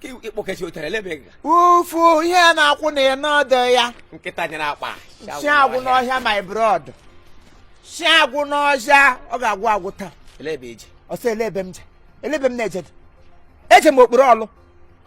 Ka ịkpọkechi otere elebe gị. Ufu ihe a na-akwụ na ịnọdụ ya. Nkịta nyere akpa. Si agwụ n'ọhịa, my brother, si agwụ n'ọhịa, ọ ga-agwụ agwụ taa. Elebe eji. Ọsọ ele ebe m je, ele ebe m na-eje, eje m okporo ọlụ.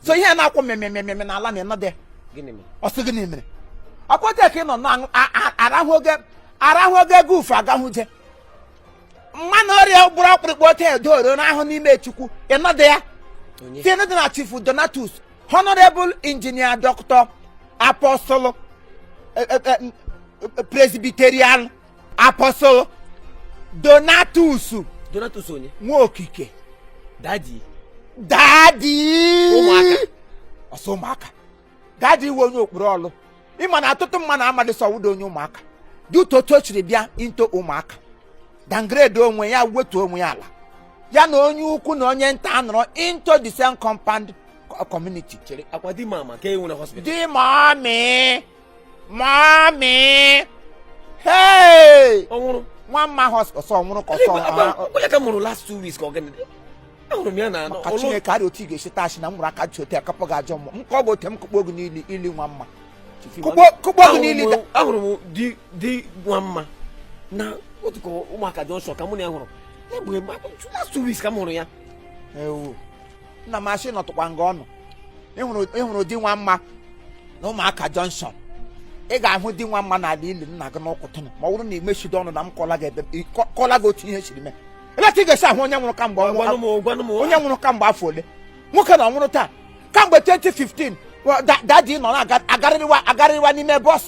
So ihe a na-akwụ mmemmemme n'ala na ịnọdụ ya. Gịnị mere? Ọsọ gịnị mere? Ọkpọta ka ị nọ na arahụ oge, arahụ oge ego ufu agahụ je mmanụ ọrịa gburu ọkpụrụkpụ ote edoro n'ahụ n'ime Chukwu ịnọdụ ya. Onye? Tinye dị na Chief Donatus, Honorable Engineer, Doctor, Apostle, Presbyterian Apostle Donatus. Donatus onye? Nwaokike. Daddy. Daddy. Ụmụaka. Ọsọ ụmụaka. Daddy iwe onye okpuru ọlụ. Ịma na ọtụtụ mmadụ amadị sọwụdo onye ụmụaka dị ụtọ otu o siri bịa into ụmụaka, downgrade onwe ya, wetuo onwe ya ala, ya na onye ukwu na onye nta nọrọ into the same compound, community. Chere, akwa di mama ka e nwere hospital. Di mummy, mummy, hey! Ọ nwụrụ? Nwa mma ọsọ nwụrụ ka ọsọ. Akwa ya ka mụrụ last 2 weeks ka ọ gịnị? Ahụrụ m ya na Maka Chineke, arịa otu ị ga-esi tachi na m nwere aka ji ote akapọ gị ajọ mmụọ nke ọ bụ ote m kụkpọ gị n'ili ili nwa mma. Kụkpọ gị n'ili. Ahụrụ m di nwa mma na otu ka ụmụaka junction ka mụ na ya hụrụ ya bụ last 2 weeks ka m hụrụ ya. Ewu nna m, asị nọtụkwa nga ọnụ. Ịhụrụ di nwa mma na ụmụaka junction, ị ga-ahụ di nwa mma n'ala ili nna gị n'ụkwụtụnụ, ma ọ bụrụ na ị mechido ọnụ na m kọla gị ebe kọla gị otu ihe siri mee. Eleta ị ga-esi ahụ onye nwụrụ kamgbe ọnwụ. Gwanụ m, gwanụ m. Onye nwụrụ kamgbe afọ ole? Nwoke na ọ nwụrụ taa, kamgbe 2015. Daddy nọ na-agarịrịwa agarịrịwa n'ime bus,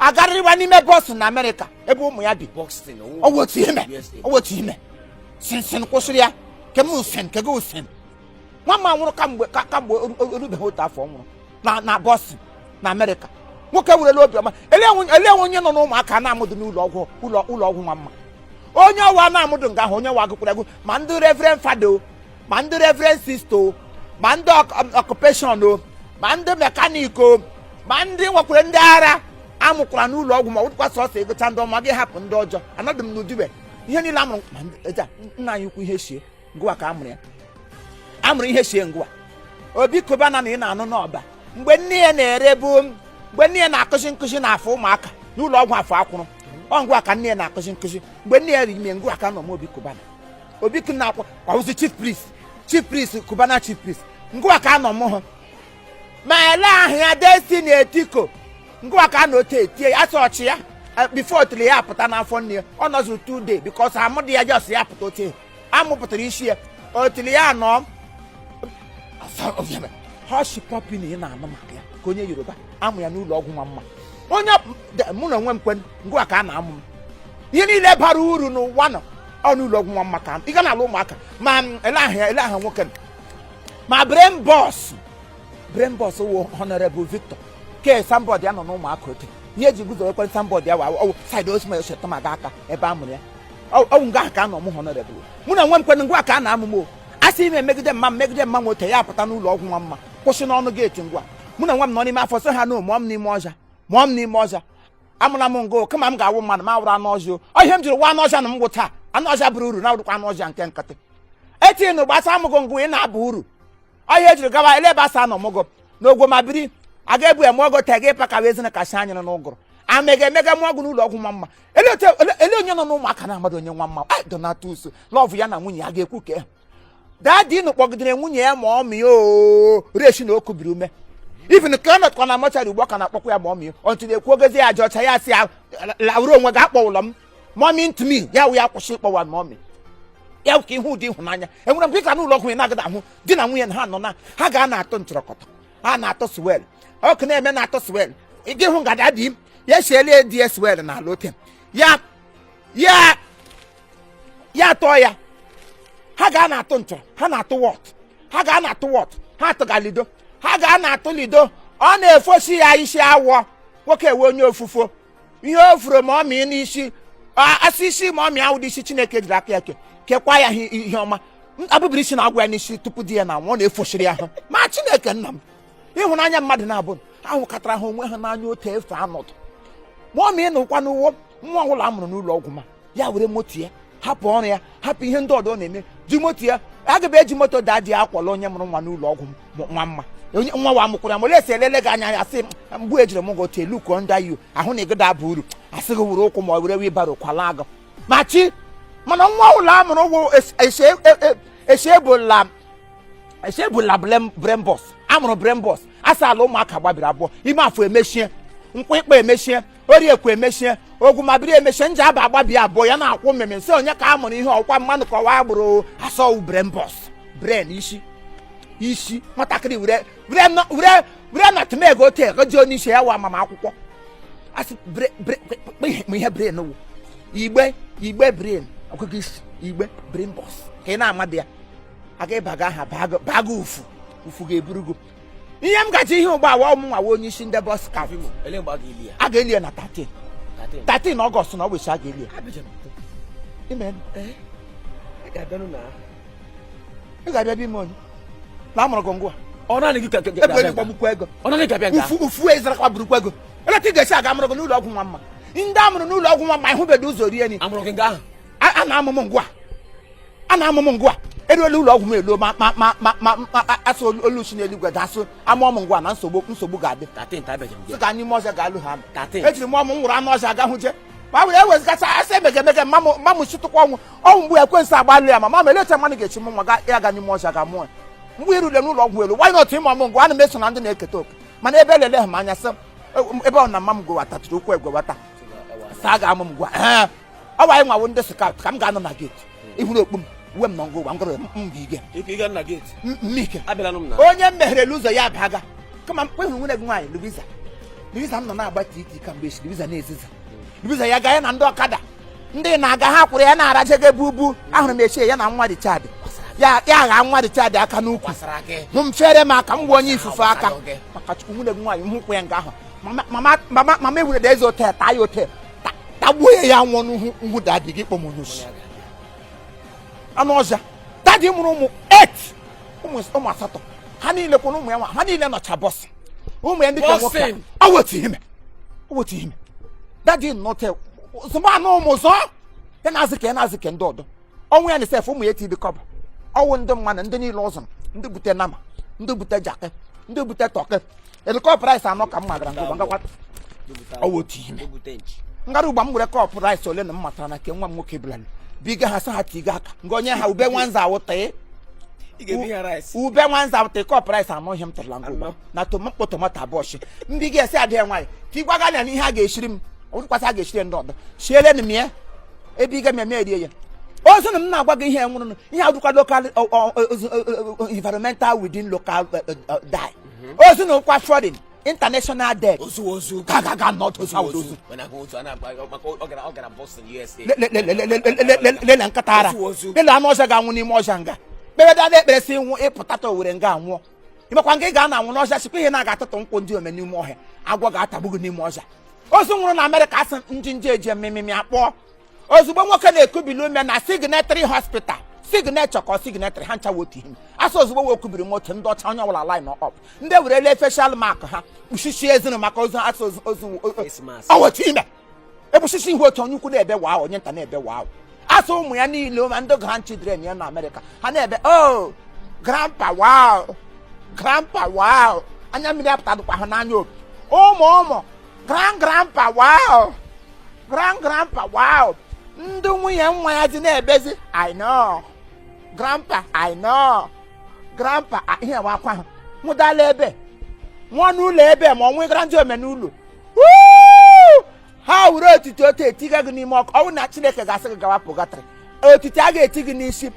agarịrịwa n'ime bus na Amerịka ebe ụmụ ya bi. Boston. Ọ wụ otu ime. USA. Ọ wụ otu ime sinsin kwụsịrị ya ke m sin ke gị usin. Nwa mma nwụrụ kamgbe kamgbe orubeghị otu afọ ọ nwụrụ na Boston na Amerịka. Nwoke werela obiọma ele onye nọ n'ụmụaka na-amụdụ n'ụlọ ọgwụ, ụlọ ọgwụ nwa mma. Onye ọwa na-amụdụ nga ahụ, onye ọwa agụkwara egwu, ma ndị reverend father o, ma ndị reverend sister o, ma ndị occupation o, ma ndị mechanic o, ma ndị nwekwara ndị ara amụkwara n'ụlọ ọgwụ. Ma ọ bụkwa sọsọ egocha ndị ọma gị hapụ ndị ọjọọ. Anọdụ m n'udibe ihe niile amụrụ ma eja nna anyị ukwu ihe shie ngụwa ka amụrụ ya, amụrụ ihe shie ngụwa. Obi Cubana na ị na-anụ n'ọba mgbe nne ya na-erebu, mgbe nne ya na-akụzi nkụzi n'afọ ụmụaka n'ụlọ ọgwụ afọ akwụrụ ọ ngwa ka nne ya na-akụzi nkụzi. Mgbe nne ya ime ngwa ka nọ m Obi Cubana, Obi na akwa ọwụzi chief priest, chief priest Cubana, chief priest ngwa ka anọ m hụ ma ele ahụ ya Destiny Etiko ngwa ka a na otu etie ya asị ọchị ya before otili ya apụta n'afọ nne ya. Ọ nọzuru 2 day because amụdị ya just ya pụta otu amụpụtara isi ya otili ya nọ. Hushpuppi na ị na-anụ maka ya ka onye Yoruba amụ ya n'ụlọ ọgwụ nwa mma. Onye mụ na onwe m kwen ngwa ka a na-amụ m. Ihe niile bara uru n'ụwa nọ ọ n'ụlọ ọgwụ nwa mma ka ị ga na-alụ ụmụaka ma ele ahụ ya, ele ahụ nwoke nọ. Ma brain boss, brain boss wụ Honorable Victor ke signboard ya nọ n'ụmụaka ote. Ihe eji guzowekwe signboard ya wa ọwụ side osima osetomaga aka ebe a mụrụ ya. Ọwụ nga ahụ ka a nọ mụ Honorable. Mụ na onwe m kwen ngwa ka a na-amụ m o. A sị ime megide mma m, megide mma m ote ya apụta n'ụlọ ọgwụ nwa mma kwụsị n'ọnụ gate ngwa. Mụ na nwa m nọ n'ime afọ sị ha na mụọ m n'ime ọja, mụọ m n'ime ọja. Amụla m ngo kama m ga-awụ mmadụ ma awụrụ anụ ọjọọ. Ọ ihe m jiri wa anụ ọjọọ na m gwụ taa, anụ ọjọọ bụrụ uru na awụrụkwa anụ ọjọọ nke nkịtị etinye na gbasa amụgo ngụ ị na-aba uru. Ọhịa ejiri gawa ele ebe asa nọ mụgo n'ogwo ma biri aga ebu ya mụọgo te ga ịpaka wee zina kasị anyịrị n'ụgụrụ amega emega mụọ ọgwụ n'ụlọ ọgwụ nwa mma. Ele onye nọ n'ụmụaka na-amadụ onye nwa mma. Ai, Donatus love ya na nwunye ya ga-ekwu ka daddy nụ kpọgidere nwunye ya ma ọ mịa o reshi na o kubiri ume. Even ka ọ nọtụkwa na mortuary ugbu ọ ka na-akpọkwa ya ma ọ mịa ọntụrụ ekwu ogezi ya aja ọcha ya sị ya lawuru onwe gị akpọ ụlọ m mommy to me ya wụ ya kwụsị ịkpọwa mommy ya wụ ka ihe ụdị ịhụnanya enwere mgbe ị ga n'ụlọ ọgwụ ị na-agada ahụ di na nwunye na ha nọ na ha ga na-atụ ntụrọkọtọ, ha na-atụ swell, ọkụ na-eme na-atụ swell. Ị ga ịhụ ngada di m ya siele di ya swell n'ala ote ya ya ya tọọ ya. Ha ga na-atụ ntụrụ, ha na-atụ wọt, ha ga na-atụ wọt, ha atụga ludo, ha ga na-atụ ludo. Ọ na-efosi ya isi awọ. Nwoke ewe onye ofufo ihe o furu ma ọ mịị n'isi asị isi ma ọ mịa awụdị isi Chineke jiri aka ya ke kekwa ya ihe ọma abụbiri isi na agwa ya n'isi tupu di ya na anwụ. Ọ na-efosiri ya ahụ ma Chineke nna m ịhụnanya mmadụ na-abụ ahụkọtara ha onwe ha n'anya otu efe anọdụ ma ọ mịị nụkwa n'ụwọ nwa ọbụla a mụrụ n'ụlọ ọgwụ ma ya were moto ya hapụ ọrụ ya, hapụ ihe ndị ọdọ ọ na-eme, ji moto ya Aga m eji moto daddy akwọla onye mụrụ nwa n'ụlọ ọgwụ nwa mma onye nwa wa mụkwara m ole esi elele gị anya ya sị mgbe ejiri m gị otu elu kụọ ndị ayu ahụ na ịgịda aba uru, asị gị were ụkwụ ma ọ were wheelbarrow kwala agụ ma chi. Mana nwa ụlọ a mụrụ wụ eshebola eshebola brembos amụrụ brembos asa ala ụmụaka gbabiri abụọ ime afọ emechie, nkwụ ịkpa emechie, oriekwu emechie, ogwumabiri emechie, nje aba agbabi abụọ ya na-akwụ mmemme nsị onye ka a mụrụ ihe ọkwa mmanụ ka ọwa agbụrụ asọwụ brembos bren isi isi nwatakịrị were were were were nutmeg otu ego ji onye isi ya wa amama akwụkwọ asị ma ihe brain wụ igbe igbe brain ọgụgụ isi igbe brain box ka ị na-amadị ya aga ịbaga aha baga ufu ufu ga-eburu gị ihe m gaji ihe ụgbọ awa ọmụ nwawa onye isi ndị boy scout. Ele mgbe a ga-eli ya? A ga-eli ya na 13. 13. 13 August na ọ bụ a ga-eli ya. Abịa m. Ime Ị ga-abịanụ na ị ga-abịa bịa ime onye na amụrụ gị ngwa. Ọ naanị gị ka ebe ga-abịa nga? Gbagbukwa ego. Ọ naanị gị ga-abịa nga? Ufu ufu ezarakwa burukwa ego eleta ị ga-esi aga amụrụ gị n'ụlọ ọgwụ nwa mma. Ndị amụrụ n'ụlọ ọgwụ nwa mma ịhụbedo ụzọ rie ni. Amụrụ gị nga ahụ? A na-amụ m ngwa, a na-amụ m ngwa eruola ụlọ ọgwụ m eluo ma ma ma ma ma ma asụ olu si n'eluigwe dasụ amụọ m ngwa na nsogbu nsogbu ga-adị. 13 ta abịajem sị gị. ka n'ime ọzọ ga-alụ ha. 13. Ejiri m ọmụ m nwụrụ anụ ọzọ aga hụ je ma were ewezigacha asị emege emege mma m chịtụkwa ọnwụ ọnwụ mgbe ekwensu agbalị ya ma ma elecha mmanụ ga-echi m nwa ga ya ga n'ime ọzọ ga mụọ ya mgbe irule n'ụlọ ọgwụ elu. Why not ịmụ ọmụ ngwa? Ana m eso na ndị na-eketa oke mana ebe elele ha m anya sị ebe ọ na mma m gwewatatụrụ okwu egwewata saa ga-amụ m gwa ee ọ wa anyị nwawo ndị scout ka m ga-anọ na gate ihuru okpu m uwe m nọ ngwa ụwa ngọrọ m bụ ige. Ike ịga na gate. Mmike. Abịalanụ m na onye m megherela ụzọ ya abaga kama mkpe hụrụ nwunye gị nwaanyị Luiza. Luiza m nọ na-agba titi kamgbe echi. Luiza na-eziza Luiza ya gaa ya na ndị ọkada ndị na-aga ha kwụrụ ya na-arajege bubu ahụrụ m echie ya na nwa Richard ya ya gha nwa Richard aka n'ukwu. Gbasara gị. Hụ m chere m aka m gwa onye ifufe aka. Gbasara gị. Maka Chukwu, nwunye gị nwaanyị hụkwa ya nga ahụ mama mama mama mama ewurede eze hotel taa ya hotel tagbuo ya ya nwụọ n'uhu nhu daddy gị kpọm onye oshi anụ ọzọ. Daddy mụrụ ụmụ 8, ụmụ asatọ, ha niile kwụrụ ụmụ ya nwa ha niile nọcha bọsị ụmụ ya ndị ka nwoke. Bọsị. Ọ wetu ihe ọ wetu ihe daddy nọte zụma anụ ụmụ zọọ ya na-azụ ka ya na-azụ ka ndị ọdọ ọnwụ ya na sef ụmụ ya etidi kọba ọwụ ndị mmadụ ndị niile ụzọ ndị bute nama ndị bute jakị ndị bute tọkị elikọp rice anọ ka m magara ngụgba ngakwa ọ wetu ihe Ebute nchi. Ngara ugba m were cup rice ole na m matara na nke nwa m nwoke bụla biga ha sị ha tiga aka nga onye ha ube nwanza awụtị. Ị ga-ebi ha rice. Ube nwanza awụtị cup rice anọ ihe m tụrụla ngụgba. Anọ. Na mkpụ tomato abụọ shi ndị ga esi adịghị nwaanyị tigwaga na ihe a ga-eshiri m ọtụkwasị a ga-eshiri ndị ọdọ shiele m ya ebe ị ga m erie ya ozu na m na-agwa gị ihe nwụrụ ihe adụkwa local environmental within local die ozu na ụkwa foreign international dead. Ozu ozu. Ga ga ga not ozu Ozu ozu. ozu. Mana ahụ ozu a na-agba maka ọ gara Boston, USA. Lele nkata ara. Ozu ozu. Lele anụ ọzọ ga-anwụ n'ime ọzọ nga kpebeda na ekpere si nwụ ịpụtata owere nga anwụọ ịmakwa nga ị ga na-anwụ n'ọzọ sikwa ihe na-aga atụtụ nkwụ ndị ome n'ime ọhịa agwọ ga-atagbu gị n'ime ọzọ. Ozu nwụrụ na Amerịka asị ndị nje eji mmimimi akpọọ ozugbo nwoke na-ekubili ume na Signatory Hospital signature ka ọ signatory ha ncha wotu ihe asị ozugbo wee kubiri moto ndị ọcha onye ọbụla line up ndị werele facial mark ha kpuchichie ezinụ maka ozu asị ozu ozu. Face mask. Ọ wetu ime egbusisi ihu otu onye ukwu na-ebe waa onye nta na-ebe waa asụ ụmụ ya niile ma ndị grandchildren ya na Amerịka ha na-ebe oh grandpa wow grandpa wow anya mmiri apụtadụkwa ha n'anya obi ụmụ ụmụ grand grandpa wow grand grandpa wow ndị nwunye nwa ya ji na-ebezi I know grandpa, I know grandpa. Ah, ihe nwa akwa ha nwụdala ebe nwụọ n'ụlọ ebe ma ọ nwegara ndị ome n'ụlọ. Woo! Ha were otiti otu etiga gị n'ime ọkụ ọnwụ na Chineke ga-asị gị gawa purgatory otiti a ga-eti gị n'isi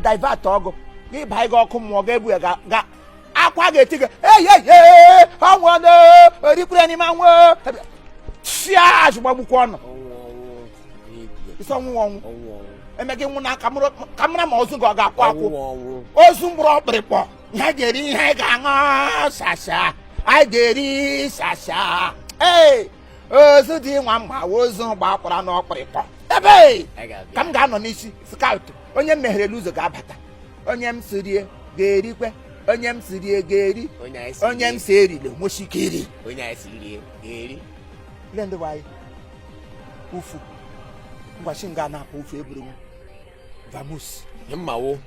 divert ọgụ gị baa gị ọkụ mmụọ ga-ebu ya ga akwa ga-eti gị eyeye ọnwụ orikwere n'ime anwụ fịa gbagbukwa ọnụ. Ọnwụ ọnwụ n'igwe. Isi ọnwụ ọnwụ. Ọnwụ ọnwụ. Eme gị nwụ na ka mara ma ozu gị ọ ga-akwụ akwụ. Ọnwụ ọnwụ. Ozu mkpụrụ ọkpịrịkpọ ihe ga-eri ihe anyị ga-aṅụ shasha anyị ga-eri shasha ee ozu dị nwa mma ozu gbakwara n'ọkpịrịkpọ ebe Anyị ga-abịa. Ka m ga-anọ n'isi scout onye m megherela ụzọ ga-abata onye m sirie ga-erikwe onye m sirie ga-eri. Onye anyị si onye m rie. si erile nwesike eri. Onye anyị si rie ga-eri. Ile ndị bụ anyị ufu ngwachi nga na-akpa ufu eburu m vamus. Mmawo.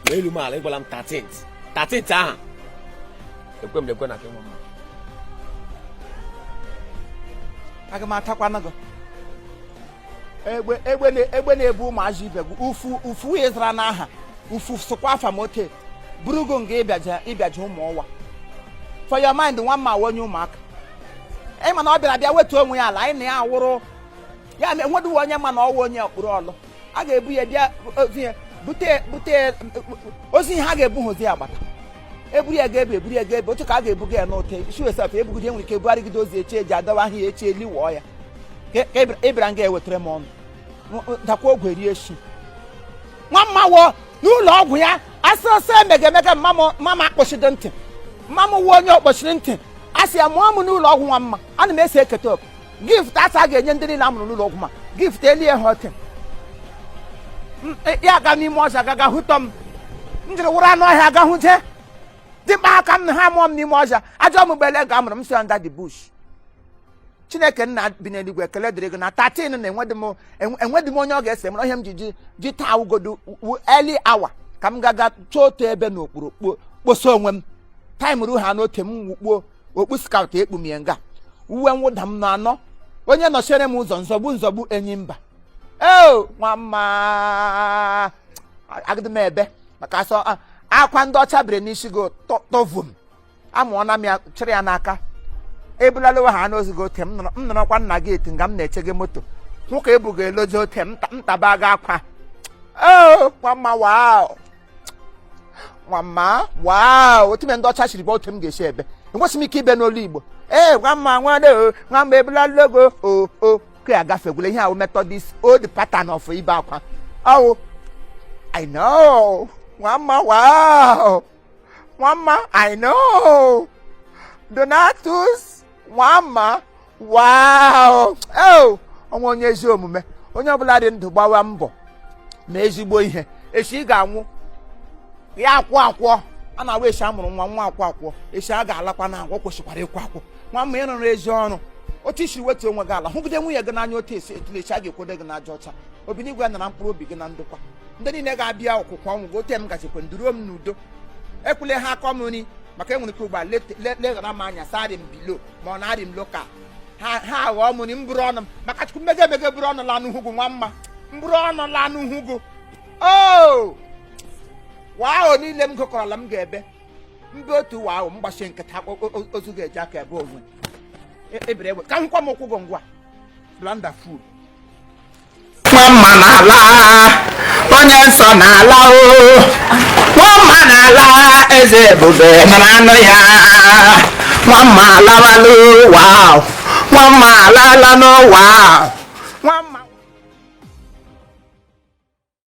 Ma elu m ala, ịgwala m 13th, 13th aha ekwe m ekwe na nke nwa mma. Aga m atakwana gị egbe. Egbe egbe na-ebu ụmụazị ibe gị. Ufu ufu ịzara n'aha ufu sụkwa afa m ote burugo nga ịbịaje ịbịaje ụmụ ọwa. For your mind, nwa mma onye ụmụaka, ị ma na ọ bịara bịa wetuo onwe ya ala, anyị na ya awụrụ ya ma enweduwe onye ma na ọwụ onye okpuru ọlụ a ga-ebu ya bịa ozi ya bute bute ozi ihe a ga-ebu ha ozi agbata eburu ya ga-ebu eburu ya ga-ebu otu ka a ga-ebuga ya n'ụtọ isi wesaf ebugide. Nwere ike ebugharịgide ozi echi eji adọwa ahịa echi eliwọọ ya ka ịbịara nga ewetara m ọnụ dakwa ogwe rie echi. Nwa mma wụọ n'ụlọ ọgwụ ya asị ọsọ emega emega. Mma m mama akpọchido ntị, mma m wuo onye ọkpọchiri ntị, a sị ya mụọ m n'ụlọ ọgwụ nwa mma. Ana m ese eketa oke gift asa a ga-enye ndị niile a mụrụ n'ụlọ ọgwụ, ma gift elie ha ote ya aga n'ime ọzọ agaga hụtọ m. M jiri wụrụ anụ ọhịa aga hụje dimkpa aka m na ha mụọ m n'ime ọzọ. Ajọ m gbele ga amụrụ m si under the bush. Chineke nna bi n'eluigwe, ekele dịrị gị na 13 na enwedị m onye ọ ga-ese m ihe m ji ji ji taa ugodo early hour ka m gaga chọọ otu ebe n'okpuru kposa onwe m. Time ru ha n'ote m wukpuo okpu scout ekpumie nga uwe mwụda m na anọ onye nọchiere m ụzọ nzọgbu nzọgbu enyi mba eo nwa mma. Agịdị m ebe maka asọ akwa ndị ọcha bere n'isi gị tọvum amụọna m ya chịrị ya n'aka ebulalawa ha n'ozigo ote m nọrọkwa nna gị eti nga m na-eche gị moto hụ ka ebu ga-elozi ote m ntaba gị akwa. O nwamma, wow, nwamma, wow, otu ndị ọcha siri bụ otu m ga-esi ebe enwesị m ike ibe n'olu Igbo. Ee, nwamma nwade o nwamma ebulala ogo o o ka agafegwula ihe ahụ Methodist old pattern of ibe akwa ọwụ. I know, nwamma, wow, nwamma, I know, Donatus nwamma, wow. Oh, ọnwa onye ezi omume, onye ọbụla dị ndụ gbawa mbọ ma ezigbo ihe echi ị ga-anwụ ya akwụ akwọ a na-awa echi amụrụ nwa nwa akwụ akwọ echi a ga-alakwa na agwọ kwesịkwara ịkwụ akwụ. Nwa mma, ịrụrụ ezi ọrụ otu isi wetu onwe gị ala hụgide nwunye gị n'anya otu esi etule echi a ga-ekwodo gị n'aja ọcha. Obinigwe nara mkpụrụ obi gị na ndokwa. Ndị niile ga-abịa ọkwụkwọ ọnwụ gị ote m gachikwa nduruo m n'udo. Ekwule ha akọ m nri maka enwere ike ugbu a leghara m anya sa arị m bilo ma ọ na-arị m local ha ha aghọọ m nri m bụrụ ọnụ m maka Chukwu mmege emege bụrụ ọnụ laa n'uhu gị. Nwa mma, m bụrụ ọnụ laa n'uhu gị o waa niile m gụkọrọla m ga-ebe mbe otu waa ahụ m gbachie nkịta ozu ga-eji aka ebe onwe ebere egbe ka m hụkwa m ụkwụ gị ngwa blanda food. Nwamma n'ala onye nsọ n'ala o nwamma n'ala eze ebube nara anụ ya. Nwamma alawalụ, wow, nwamma alala n'ụwa, nwamma.